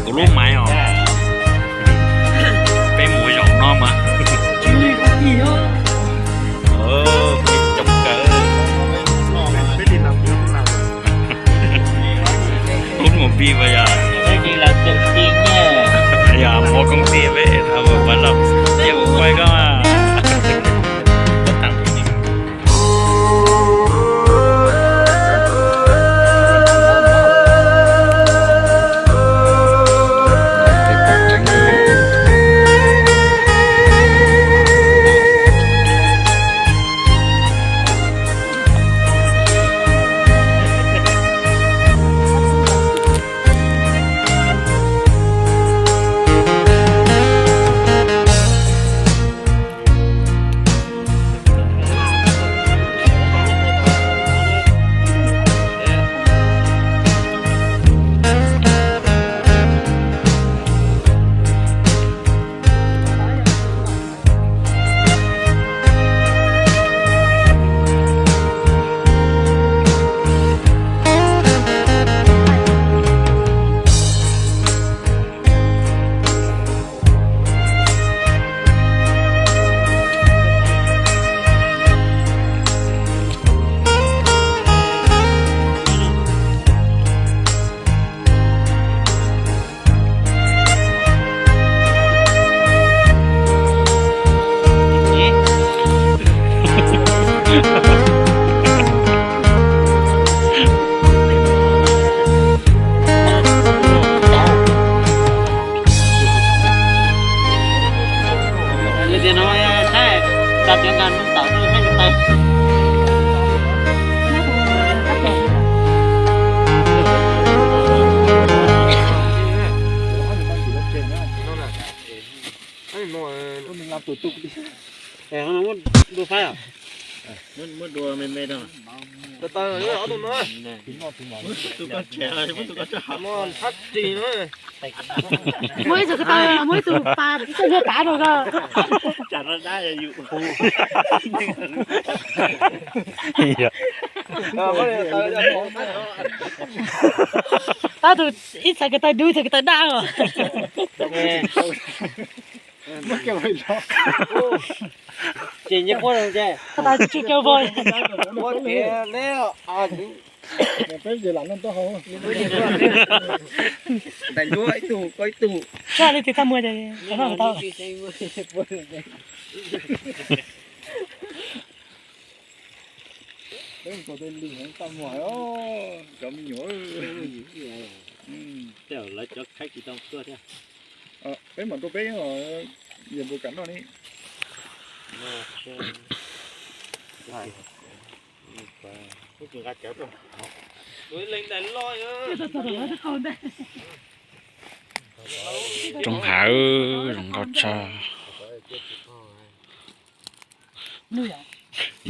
Kuv lub maiv os. Peb mus zaum no mas. Peb coob kawg. Ub mus pib pas yog. Yog mus công ty peb, mus pas zaum, ces kuv quay koj. Muab dua me me rau. Muab tus ko tsev, muab tus ko tsev. Muab ib tug ko taw, muab ib tug pas, ib tug nyuag pas rau ko. Tsam no dab yog yus. Tab tus ib txhais ko taw dub, ib txhais ko taw daj os. Ces nce puab ces, ko taw tsis kawg vog. Peb ces lam noj taub hau. Ntais ncuab ib tug, koj ib tug. Sab li tis tag muag ces tau. Peb mus txog tej li heev tag muag os cov me nyuam. Tej zaum lawv cov khaib tsis tau tuaj thiab. Peb mam tuaj peb, yog npaum kam noj ni. Roob hav zoo nkauj tshaj.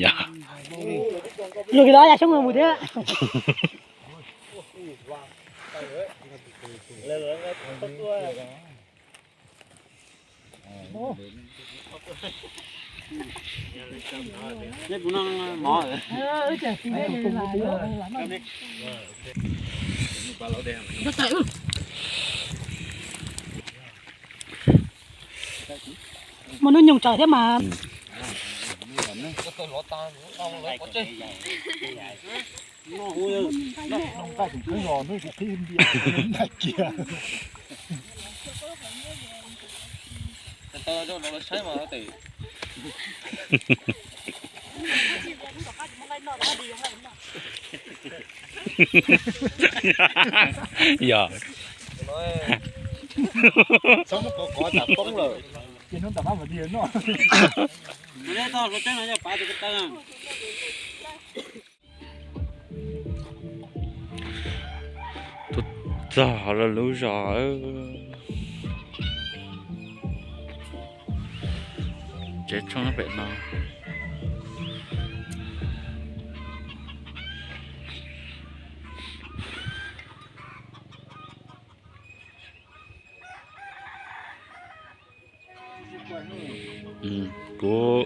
Yog. Luag kis los yam xyoob mus thiab. Muaj hnub nyoog tsawv thiab mas. Yog. Txhob muab kov kov tas poob lawm. Ces hnub tom qab mus tig noj. Tuaj txog lawv lub zos. Tsev tshoob pem no. Kuv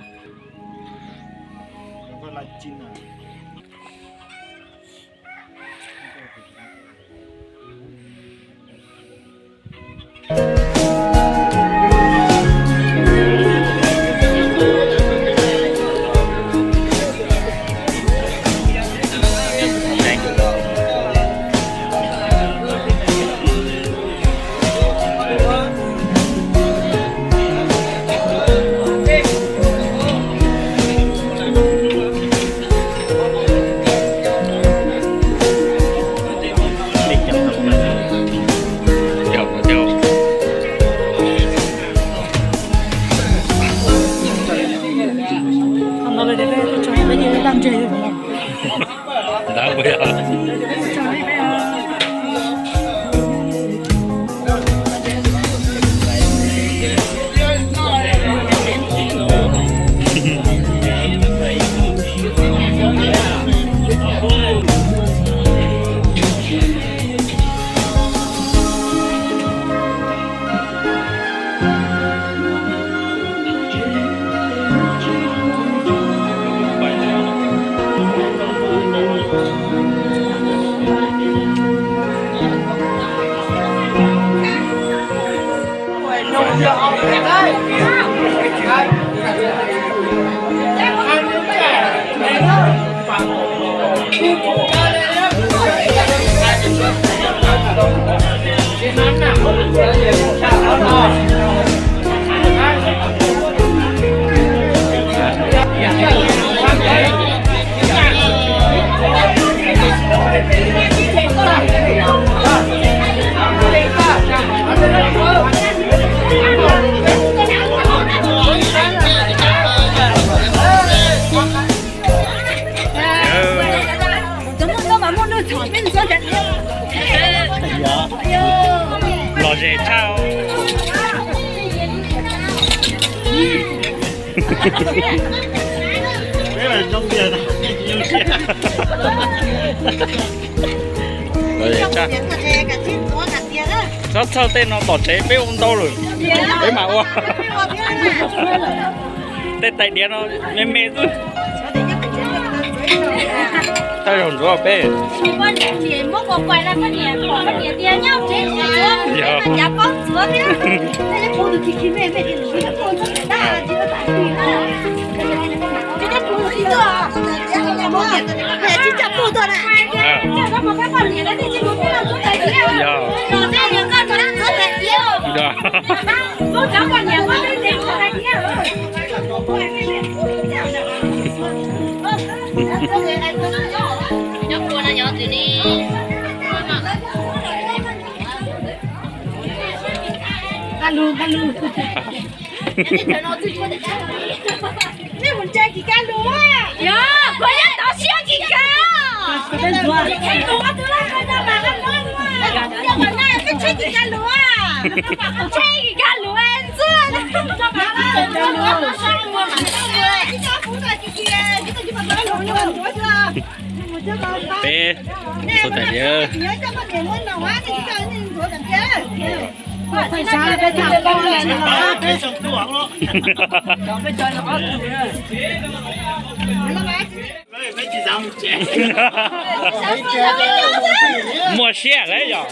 Lom zem tshaj. Lom zem tshaj. Txhob txhawj, tej no tom tsev peb ua ntau lawm, peb mam ua. Tej tais diav no me me xwb. Thawj zaug ntxuav peb. Nej mus ntse Kis Kab Lus. Yog, kuv yeej tau siab Kis Kab. Tseb Kis Kab Lus, tseb Kis Kab Lus ntxuaj. Peb, tais diav. Muaj siab lawm yog.